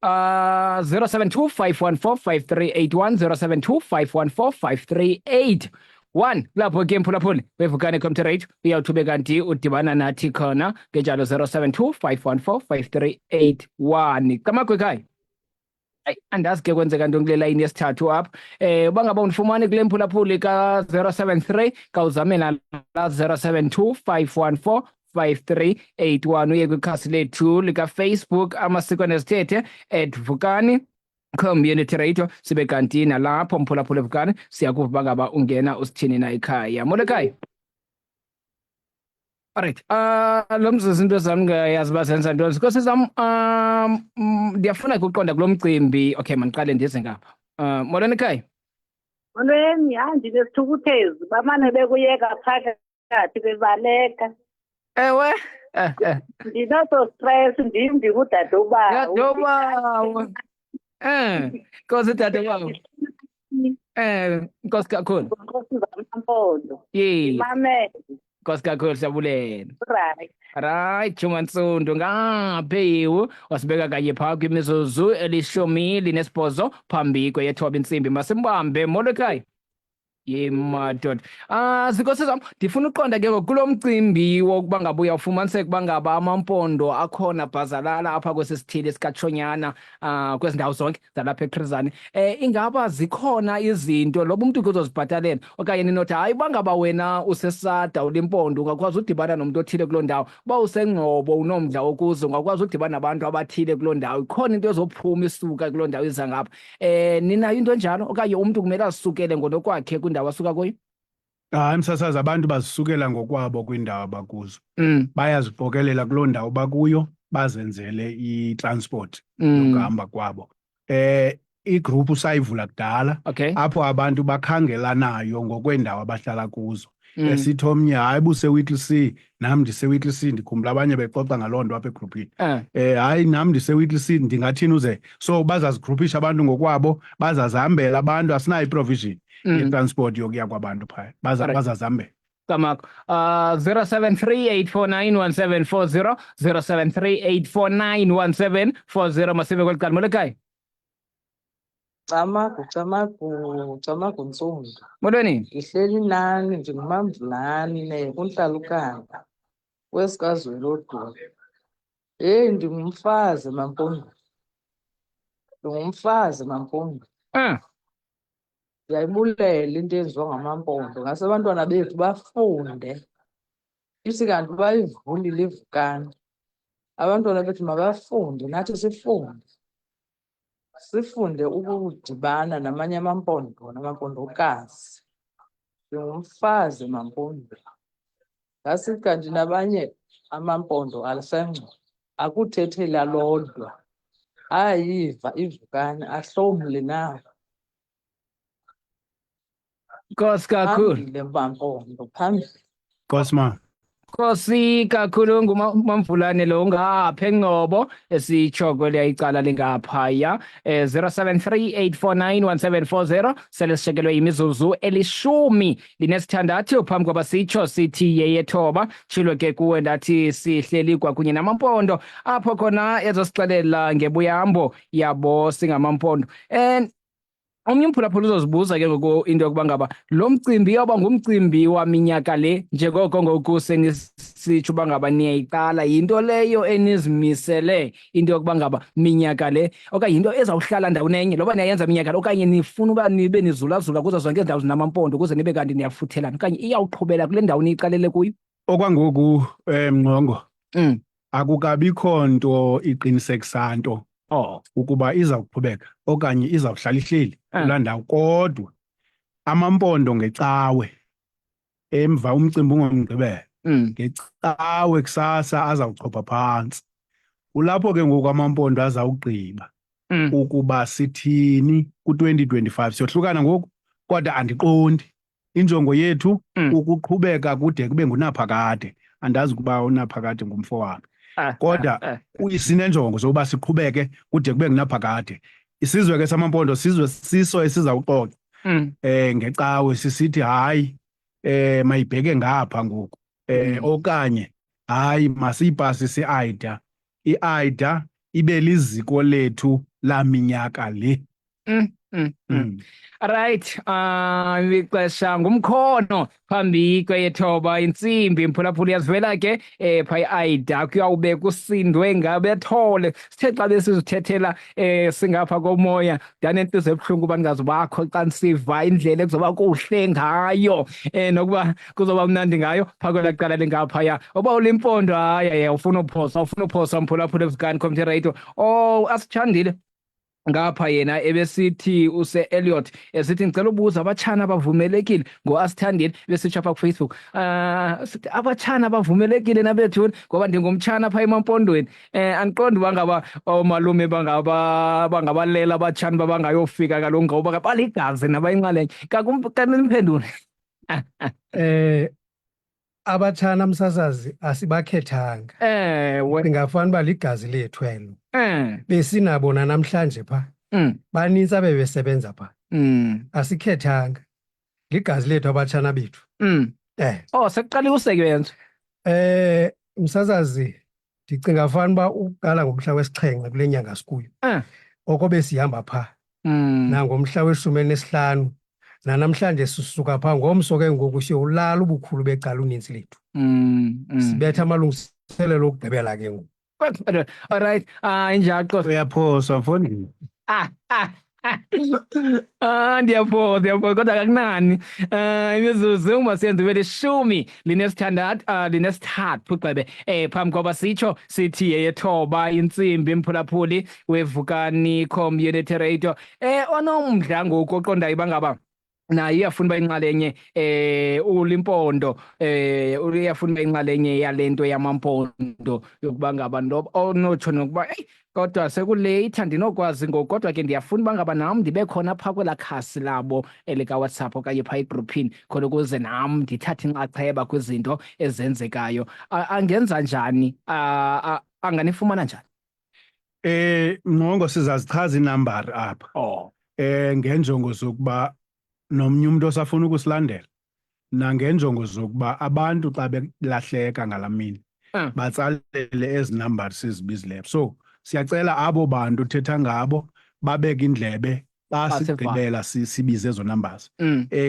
072 514 5381, 072 514 5381. 1 lapho ke mphulaphuli wevukane community radio uyawuthi ube kanti udibana nathi khona ngenjalo 072 514 5381 camagu ekhaya. Ayi, andazi ke kwenzeka ntoni kule layini yesithathu apha. Uba ngaba undifumane kule mphulaphuli ka-073, khawuzame nala 072 514 5381, uye kwikhasi lethu likaFacebook Amasiko Nezithethe at Vukani Community Radio, sibe kanti nalapho mphulaphula Vukani siyakuva uba ngaba ungena usithini na ekhaya. Molo ekhaya. Alright. Lo mzuzu into zam ngayazi uba zenza ntoni. Nkosi zam, ndiyafuna ke uqonda kulo mcimbi. Okay, mandiqale ndize ngapha. Molweni ekhaya. Molweni, hayi ndinesithukuthezi, bamane bekuyeka phakathi bebaleka. Ewe. Ndinaso stress, ndim ndingudadobawo. Dadobawo. Nkosi dadobawo. Nkosi kakhulu. Nkosi zamaMpondo. Yes. Mamele. Nkosi kakhulu, siyabulela. Right. Right, Jungantsundu ngaphewu wasibeka kanye phaa kwimizuzu 18 phambi kweyethoba intsimbi. Masimbambe. Molo ekhaya. Ye madoda. Zinkosi zam, ndifuna uqonda ke ngoku kulo mcimbi wokuba ngaba uyawufumaniseka uba ngaba amaMpondo akhona bhazalala apha kwesi sithili sikaTshonyana, kwezi ndawo zonke zalapha eChris Hani. Ingaba zikhona izinto loba umntu ke uzozibhatalela okanye ninothi hayi uba ngaba wena usesada uliMpondo ungakwazi udibana nomntu othile kuloo ndawo, uba useNgcobo unomdla wokuza ungakwazi udibana nabantu abathile kuloo ndawo, ikhona into ezophuma isuka kuloo ndawo iza ngapha. Ninayo into enjalo okanye umntu kumele azisukele ngonokwakhe kwindawo asuka kuyo? Hayi msasazi, abantu bazisukela ngokwabo kwindawo abakuzo. Bayaziqokelela kuloo ndawo bakuyo, bazenzele i-transport yokuhamba kwabo. Igruphu sayivula kudala, apho abantu bakhangelanayo ngokweendawo abahlala kuzo. Esithi omnye, hayi buse-Whittlesea, nam ndise-Whittlesea, ndikhumbula abanye bexoxa ngaloo nto apha egruphini. Hayi nam ndise-Whittlesea, ndingathini uze. So bazazigruphisha abantu ngokwabo, bazazihambela abantu, asinayo i-provision ye-transport yokuya kwabantu phaya. Bazazihambela. Kamakho. 0738491740, 0738491740, masibe kweli cala. Molo ekhaya. Camagu, camagu, camagu Ntsundu. Molweni. Ndihleli nani, ndinguMamvulane kuNtlalukanga kwesikazwelodolo. Heyi, ndingumfazi Mampondo. Ndingumfazi Mampondo. Ndiyayibulela into eyenziwa ngamaMpondo. Ngase abantwana bethu bafunde. Ithi kanti bayivulile iVukani. Abantwana bethu mabafunde, nathi sifunde. Sifunde ukudibana namanye amaMpondo namaMpondokazi. Ndingumfazi Mampondo. Ngasithi kanti nabanye amaMpondo aseNgcobo akuthethela lodwa. Ayiva iVukani, ahlomle nawo. Nkosi kakhulu. Phambili Mampondo, phambili. Nkosi ma. Nkosi kakhulu, nguMamvulane lo ngapha eNgcobo esitsho kweliya icala lingaphaya. 0738491740, sele sishekelwe imizuzu 16 phambi kwaba sitsho sithi yeyethoba. Tshilo ke kuwe ndathi sihleli kwakunye namaMpondo apho khona ezosixelela ngebuyambo yabo singamaMpondo. And omnye umphulaphula uzozibuza ke ngoku into yokuba ngaba lo mcimbi iyawuba ngumcimbi waminyaka le, njengoko ngoku senisitsho uba ngaba niyayiqala, yinto leyo enizimisele into yokuba ngaba minyaka le, okanye yinto ezawuhlala ndawoni enye loba niyayenza minyaka le, okanye nifuna uba nibe nizulazula kuzo zonke ezi ndawo zinamaMpondo ukuze nibe kanti niyafuthelana, okanye iyawuqhubela kule ndawo niyiqalele kuyo? Okwangoku, Mngqongo, akukabikho nto iqinisekisa nto ukuba iza kuqhubeka okanye iza kuhlala ihleli kulaa ndawo, kodwa amaMpondo ngeCawe, emva umcimbi ungoMgqibelo, ngeCawe kusasa azawuchopha phantsi. Kulapho ke ngoku amaMpondo azawugqiba ukuba sithini ku-2025. Siyohlukana ngoku, kodwa andiqondi. Injongo yethu ukuqhubeka kude kube ngunaphakade. Andazi ukuba unaphakade ngumfo wami. Kodwa sinenjongo zokuba siqhubeke kude kube ngunaphakade. Isizwe ke samaMpondo sizwe siso esizawuxoxa. Ngecawe sisithi hayi, mayibheke ngapha ngoku. Okanye hayi masiyipasise i-AIDA. I-AIDA ibe liziko lethu laminyaka le. Right, ixesha ngumkhono phambi kweyethoba intsimbi mphulaphula iyazivela ke pha i-aida kuyawube kusindwe ngabethole. Sithe xa besizithethela singapha komoya ndanentliziyo ebuhlungu uba ndingazubakho xa ndisiva indlela ekuzoba kuhle ngayo nokuba kuzoba mnandi ngayo phaa kwelaa cala lingaphaya. Uba ulimpondo, hayi, hayi, ufuna uphosa, ufuna uphosa mphulaphula eVukani Community Radio. Oh, asithandile ngapha yena ebesithi use-Elliot esithi ngicela ubuza abatshana bavumelekile ngoAsithandile besitsho apha kuFacebook. Sithi abatshana bavumelekile nabethuni ngoba ndingumtshana phaa emaMpondweni. Andiqondi uba ngaba oomalume bangabalela abatshana uba bangayofika kaloku ngoba baligazi nabayinxalenye. Kaniphendule. Abatshana msasazi asibakhethanga. Ewe. Singafana uba ligazi lethu elo. Besinabo namhlanje pha. Banintsi abebesebenza pha. Asikhethanga. Ligazi lethu abatshana bethu. Oh, sekuqaliwe usebenza. Msasazi ndicinga fana uba uqala ngomhla wesixhenxe kule nyanga sikuyo. Okobe sihamba pha. Nangomhla weshumi elinesihlanu. Nanamhlanje sisuka pha ngomso ke ngoku siyowulala ubukhulu becala uninzi lethu. Sibetha amalungiselelo okugqibela ke ngoku. All right. Injaqo. Uyaphosa mfondini. Ndiyaphosa, ndiyaphosa kodwa kakunani. Imizuzu masenze ibe lishumi linesithandathu, linesithathu gxebe. Phambi koba sitsho sithi yeyethoba intsimbi mphulaphuli weVukani Community Radio. Onomdla ngoku oqondayo uba ngaba naye uyafuna uba inxalenye, uLimpondo, uyafuna uba inxalenye yale nto yamaMpondo yokuba ngaba onotsho nokuba eyi kodwa sekuleyitha andinokwazi ngoku, kodwa ke ndiyafuna uba ngaba nam ndibe khona phaa kwelaa khasi labo elikaWhatsApp okanye phaa egruphini khona ukuze nam ndithathe inxaxheba kwizinto ezenzekayo. Angenza njani? Anganifumana njani? Ngqongo sizazichaza inambari apha. Ngenjongo zokuba nomnye umuntu osafuna ukusilandela nangenjongo zokuba abantu xa belahleka ngalamini batsalele ezi nambari sizibizileyo. So siyacela abo bantu uthetha ngabo babeke indlebe xa Xa sigqibela sibize ezo numbers.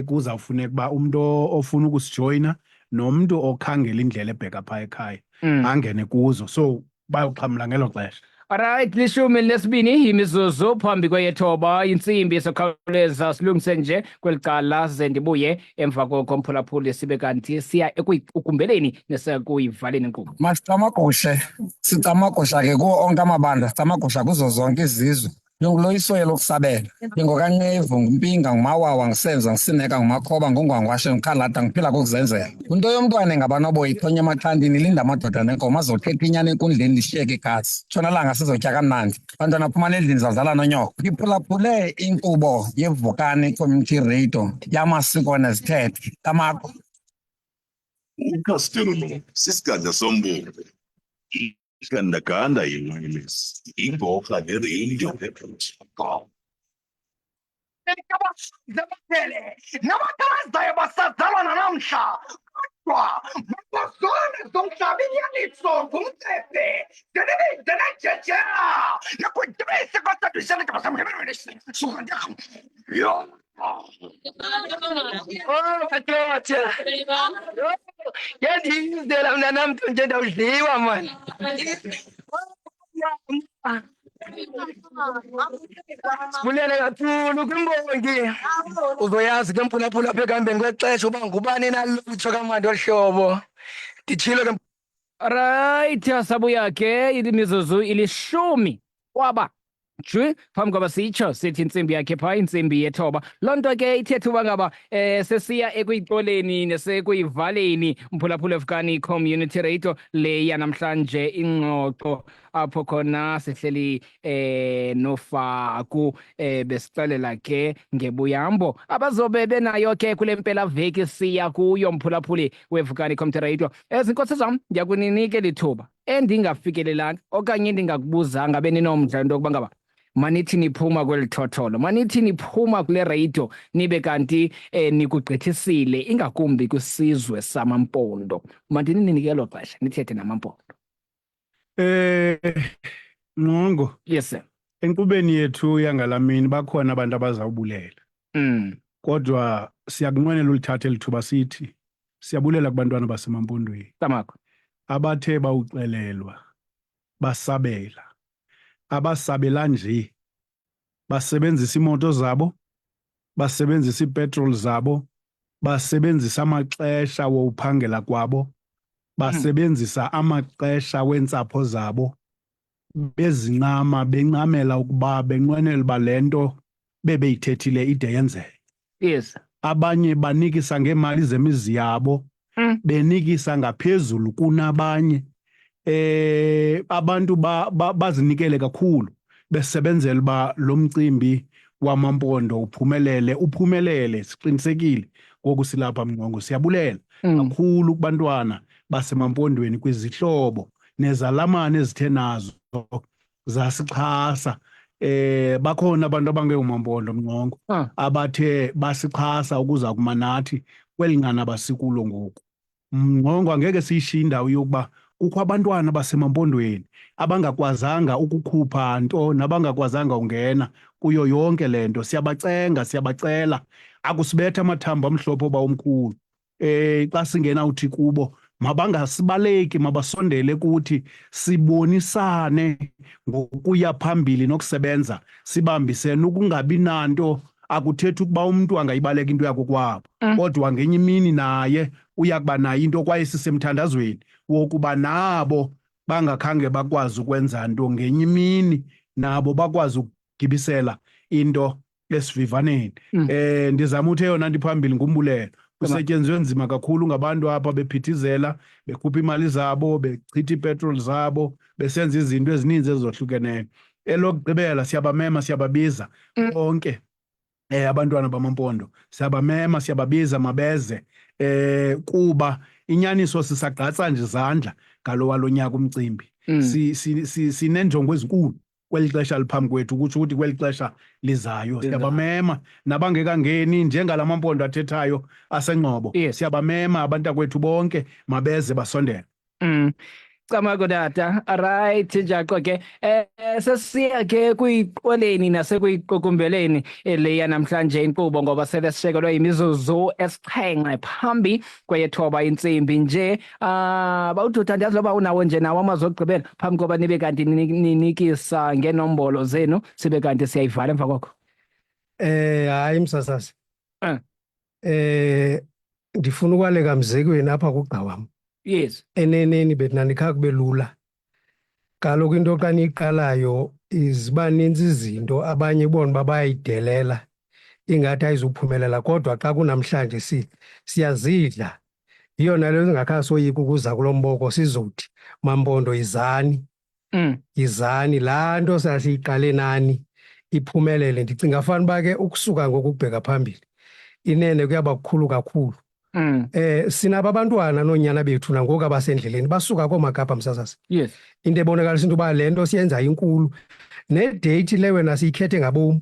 Kuzawufuneka uba umntu ofuna ukusijoyina nomntu okhangela indlela ebheka phaa ekhaya angene kuzo. So bayoxhamla ngelo xesha. Alright, lishumi lesibini imizuzu phambi kweyethoba intsimbi sokhawuleza silungise nje kweli cala ze ndibuye emva koko mphulaphuli sibe kanti siya ekuyiqukumbeleni nesekuyivaleni inkqubo. Masicamagushe, sicamagusha ke kuwo onke amabandla, sicamagusha kuzo zonke izizwe. Ndinguloyisoyo lokusabela, ndingokaNqevu, nguMpinga, nguMawawa, nguSenzo, nguSineka, nguMakhoba, nguNgwangwashe, nguKhalada, ngiphila kokuzenzela. Into yomntwana engabanoboya ixhonye emaxhantini, ilinda amadoda nenkomo, azothetha inyani enkundleni lishiyeke igazi. Tshonalanga sizotya kamnandi. Bantwana phumani endlini zazala nonyoko. Ndiphulaphule inkqubo yeVukani Community Radio yamasiko nezithethe. Camagu. UCastillo sisigadla sombungu. Igandaganda yiwayilesi, igorha neradio. Nabathazayo basazalwa nanamhla kodwa bazona zomhlaba inyaniso ngumcephe denejejeja nakudibise yo. Oh, madoda. Yandizela mna namntu nje ndawudliwa mani. Sibulele kakhulu kwimbongi. Uzoyazi ke mphulaphula apha ekuhambeni kwexesha uba ngubani na lo utsho kamandi olu hlobo. Nditshilo ke. Right, sabuya ke imizuzu ilishumi kwaba jwi phambi kwaba sitsho sithi intsimbi yakhe phaa intsimbi yethoba. Loo nto ke ithetha uba ngaba sesiya ekuyixoleni nesekuyivaleni mphulaphula eVukani Community Radio le yanamhlanje ingxoxo apho khona sihleli noFaku besixelela ke ngebuyambo abazobe benayo ke kule mpelaveki siya kuyo mphulaphuli weVukani Community Radio. Ezi nkosi zam ndiyakuninike lithuba endingafikelelanga okanye endingakubuzanga beninomdla into yokuba ngaba manithi niphuma kweli thotholo, manithi niphuma kule radio nibe kanti nikugqithisile ingakumbi kwisizwe samaMpondo. Mandininike elo xesha nithethe namaMpondo. Ngqongo. Yes sir. Enkqubeni yethu yangalamini bakhona abantu abazawubulela. Kodwa siyakunqwenela ulithatha eli thuba sithi siyabulela kubantwana basemaMpondweni. Camagu. Abathe bawuxelelwa basabela. Abasabela nje basebenzisa iimoto zabo, basebenzisa iipetroli zabo, basebenzisa amaxesha wokuphangela kwabo, basebenzisa amaxesha weentsapho zabo, bezincama bencamela ukuba benqwenela uba le nto bebeyithethile ide yenzeke. Abanye banikisa ngeemali zemizi yabo, benikisa ngaphezulu kunabanye. Abantu bazinikele kakhulu besebenzela uba lo mcimbi wamaMpondo uphumelele, uphumelele siqinisekile ngoku silapha Mngqongo. Siyabulela kakhulu kubantwana basemaMpondweni, kwizihlobo nezalamane ezithe nazo zasixhasa. Bakhona abantu abangengomampondo Mngqongo abathe basixhasa ukuza kuma nathi kweli nqanaba sikulo ngoku. Mngqongo, angeke siyishiye indawo yokuba kukho abantwana basemaMpondweni abangakwazanga ukukhupha nto nabangakwazanga ungena kuyo yonke le nto. Siyabacenga, siyabacela, akusibetha amathambo amhlophe oba omkhulu. Xa singena uthi kubo mabangasibaleki, mabasondele kuthi sibonisane ngokuya phambili nokusebenza sibambisene. Ukungabi nanto akuthethi ukuba umntu angayibaleka into yakokwabo, kodwa ngenye imini naye uya kuba nayo into, kwaye sisemthandazweni wokuba nabo bangakhange bakwazi ukwenza nto ngenye imini nabo bakwazi ukugibisela into esivivaneni. Ndizama uthi eyona nto iphambili ngumbulelo. Kusetyenzwe nzima kakhulu ngabantu apha, bephithizela, bekhupha imali zabo, bechitha iipetroli zabo, besenza izinto ezininzi ezohlukeneyo. Elokugqibela, siyabamema, siyababiza bonke abantwana bamaMpondo, siyabamema, siyababiza, mabeze, kuba inyaniso sisagqatsa nje izandla ngalo walo nyaka umcimbi. Sineenjongo ezinkulu kweli xesha liphambi kwethu, kutsho ukuthi kweli xesha lizayo. Siyabamema nabangekangeni njengala maMpondo athethayo aseNgcobo. Siyabamema abantakwethu bonke, mabeze basondele. Camagu tata. Alright njaqo ke. Sesiya ke kuyiqoleni nasekuyiqukumbeleni leya namhlanje inkqubo, ngoba sele sishekelwe imizuzu esixhenxe phambi kweyethoba intsimbi nje. Bawududa, andiyazi loba unawo nje nawo amazwi okugqibela phambi koba nibe kanti ninikisa ngeenombolo zenu, sibe kanti siyayivala emva koko. Hayi msasazi. Ndifuna ukwaleka mzekweni apha kugqa wam. Eneneni bethina kube lula. Kaloku into xa niyiqalayo ziba ninzi izinto abanye bona uba bayayidelela ingathi ayizuphumelela, kodwa xa kunamhlanje siyazidla. Yiyona le singakhange soyika ukuza kulo mboko sizothi maMpondo izani. Izani laa nto sasiyiqale nani iphumelele. Ndicinga fanuba uba ke ukusuka ngoku ukubheka phambili inene kuyaba kukhulu kakhulu. Sinabo abantwana noonyana bethu nangoku abasendleleni basuka koomaKapa msasazi. Into ebonakalisa into yoba le nto siyenza inkulu, nedeyithi le wena siyikhethe ngabom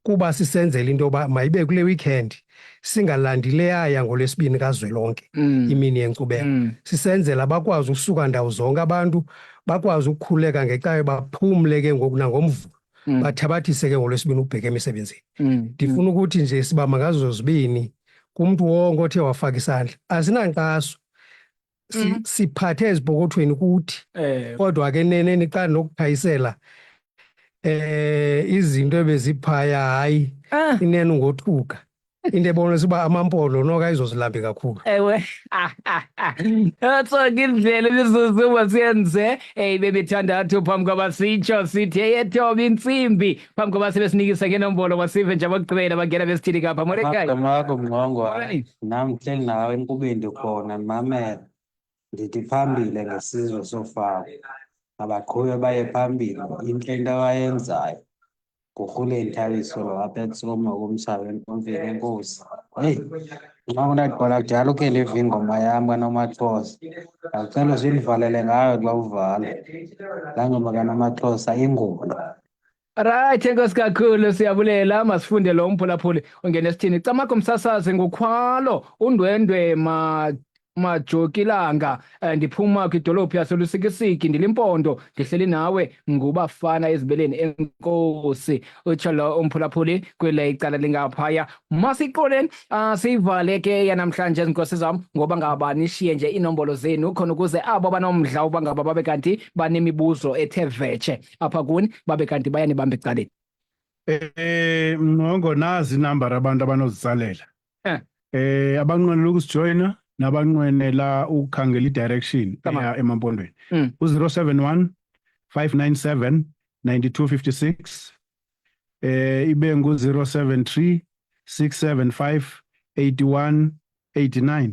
kuba sisenzela into yoba mayibe kule weekend, singalandi leyaya ngoLwesibini kazwelonke imini yenkcubeko. Sisenzela bakwazi ukusuka ndawo zonke abantu, bakwazi ukukhuleka ngecawe, baphumle ke ngoku nangoMvulo, bathabathise ke ngoLwesibini ukubheka emisebenzini. Ndifuna ukuthi nje sibamba ngazo zozibini kumntu wonke othe wafaka isandla. Asinankxaso, siphathe ezipokothweni kuthi, kodwa ke neneni xa nokuphayisela izinto ebeziphaya, hayi, inene ungothuka. Into ebonisa uba amaMpondo noko ayizozilambi kakhulu. Ewe, natso ke indlela imizuzu masiyenze ibe mithandathu phambi kwaba sitsho sithi eyethoba intsimbi, phambi kwaba sibe sinikisa ngenombolo, masive nje abokugqibela bangena besithini kapha. Molo ekhaya. Magama Mngqongo, Molweni. nam ndihleli nawe enkqubeni, ndikhona ndimamele. Ndithi phambili ngesizwe soFaku, mabaqhube baye phambili, intle into abayenzayo. Ngurhuleni Thabiso lo apha eTsomo kumtshawe entomfini. Enkosi. Heyi, Mngqongo, ndagqola kudala ukhe ndive ingoma yam kaNomaxhosa. Ndiyacela uze undivalele ngayo xa uvala. Laa ngoma kaNomaxhosa, Ingulo. Right, enkosi kakhulu, siyabulela. Masifunde lo mphulaphuli ungene sithini. Camagu msasazi, ngukhwalo undwendwe. Majokilanga eh, ndiphuma kwidolophu yaseLusikisiki ndilimpondo ndihleli nawe ngubafana ezibeleni enkosi utsho lo umphulaphuli kwele icala lingaphaya masiqoleni ah, siyivale ke yanamhlanje zinkosi zam ngoba ngaba nishiye nje iinombolo zenu khona ukuze abo banomdla uba ngaba babe kanti banemibuzo ethe vetshe apha kuni babe kanti bayanibamba ecaleni Eh Mngqongo nazi inambara abantu abanozitsalela. Eh. Eh abanqwenela ukusijoyina nabanqwenela ukukhangela i-direction eya emampondweni. U-071 597 9256 eh ibe ngu-073 675 8189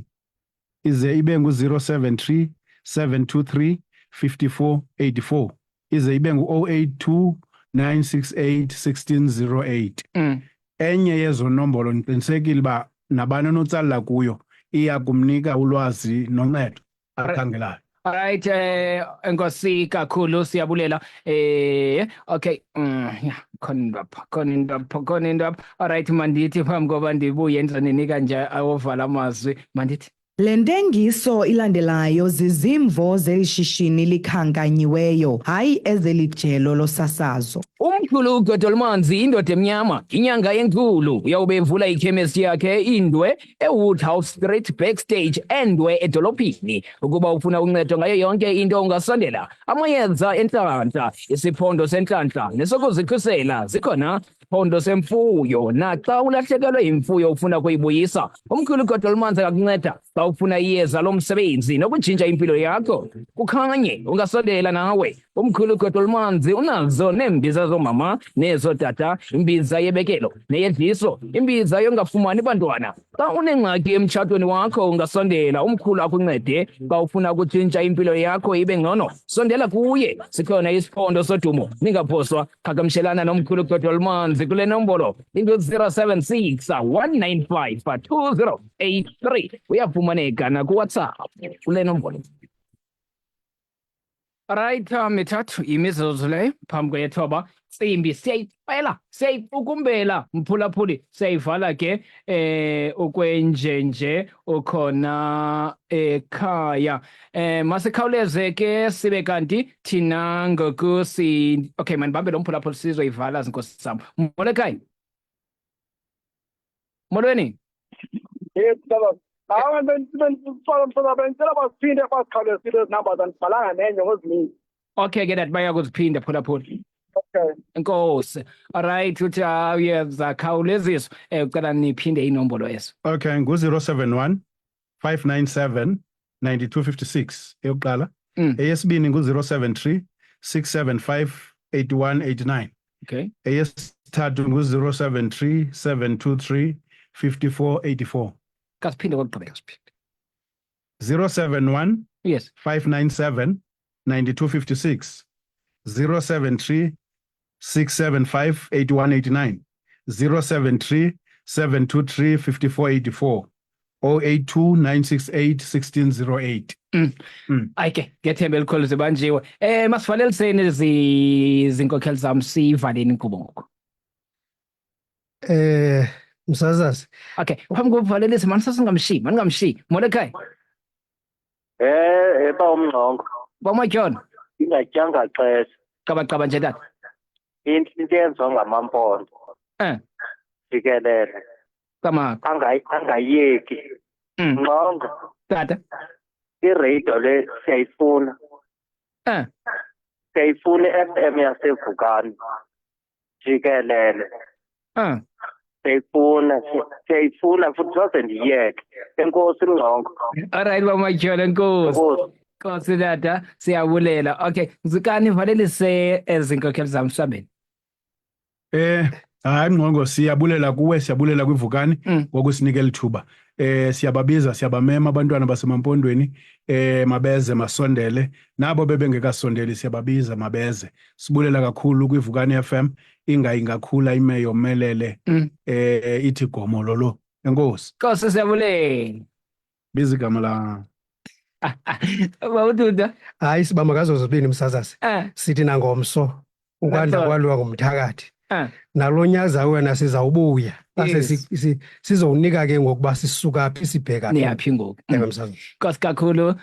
ize ibe ngu-073 723 5484 ize ibe ngu-082 968 1608 enye yezo nombolo ndiqinisekile uba nabani onotsalela kuyo iya kumnika ulwazi noncedo akhangelayo Alright eh enkosi kakhulu siyabulela eh okay yeah khona into apha khona into apha khona into apha alright mandithi phambi koba ndibuye ndizoninika nje awovala amazwi mandithi Le ntengiso ilandelayo zizimvo zeli shishini likhankanyiweyo, hayi ezeli jelo losasazo. Umkhulu uGodolmanzi indoda emnyama inyanga enkulu uyawube evula ikhemesti yakhe indwe eWoodhouse Street backstage endwe edolophini. Ukuba ufuna uncedo ngayo yonke into ungasondela. Amayeza entlantla, isiphondo sentlantla nesokuzikhusela zikhona. Siphondo semfuyo naxa ulahlekelwe yimfuyo ufuna kuyibuyisa. Umkhulu uGodolmanzi angakunceda xa ufuna iyeza lomsebenzi nokutshintsha impilo yakho. Kukhanye ungasondela nawe. Umkhulu uGodolmanzi unazo neembiza zoomama nezootata, imbiza yebekelo neyedliso, imbiza yongafumani bantwana. Xa unengxaki emtshatweni wakho ungasondela umkhulu akuncede. Xa ufuna ukutshintsha impilo yakho ibe ngcono, sondela kuye. Sikhona isiphondo sodumo, ningaphoswa. Qhagamshelana nomkhulu uGodolmanzi kule nombolo ingu-076 195 2083. Uyafumaneka nakuWhatsApp kule nombolo. Right, mithathu imizuzu leyo phambi kweyethoba ntsimbi siyayixela siyayiqukumbela mphulaphuli siyayivala ke eh ukwenjenje ukhona ekhaya eh masikhawuleze ke sibe kanti thina ngoku si okay mandibambe lo mphulaphuli sizoyivala zinkosi sam molo ekhaya molweni Yebo baba. Hayi bendicela bendicela baziphinde bazikhawulezile ezi numbers andibhalanga nenye ngozininzi. Okay ke that baya kuziphinda phulaphula. Okay. Enkosi. Alright uthi hayi zakhawuleziswa. Eh ucela niphinde inombolo ezo. Okay, ngu-071 597 9256 eyokuqala. Eyesibini ngu-073 675 8189. Okay. Eyesithathu ngu-073 723 5484. Kasiphinde kokugqibela. 071 Yes. 597 9256 073 675 8189 073 723 5484 082 968 1608. Hayi ke ngethemba elikhulu zibanjiwe. Eh masivaleliseni ezi zinkokheli zam siyivaleni inkqubo ngoku. Eh msazazi. Okay, phambi kokuvalelisa mani sasingamshiyi, maningamshiyi. Molo ekhaya. Eh, eba umngqongo. Bamatyona. Ingatyanga xesha. Qabaqaba nje tata. Into into eyenziwa ngamampondo. Eh. Jikelele. Qamako. Angayeki. Ngqongo. Tata. I-radio le siyayifuna. Eh. Siyayifuna i-FM yaseVukani. Jikelele. Ah. Siyayifuna, siyayifuna futhi soze ndiyiyeke. Enkosi Ngqongo. Alright bamatyona enkosi. Nkosi tata siyabulela. Okay, Nzikani valelise ezinkokheli zam sihambeni. Eh hayi Ngqongo siyabulela kuwe siyabulela kwiVukani ngokusinika eli thuba. Eh siyababiza siyabamema abantwana basemampondweni eh mabeze masondele nabo bebengekasondeli siyababiza mabeze. Sibulela kakhulu kwiVukani FM inga ingakhula ime yomelele eh ithi gomololo. Enkosi. Nkosi siyabulela. Biza igama la. Bawududa. Hayi sibamba ngazo zozibini msazazi. Eh. Sithi nangomso ukwanda That's all. kwaliwa ngumthakathi. Nalo nyaka wena sizawubuya base sizowunika ke ngokuba sisuka phi sibheka phi. Niyaphi ngoku? Ewe, msasazi. Nkosi kakhulu.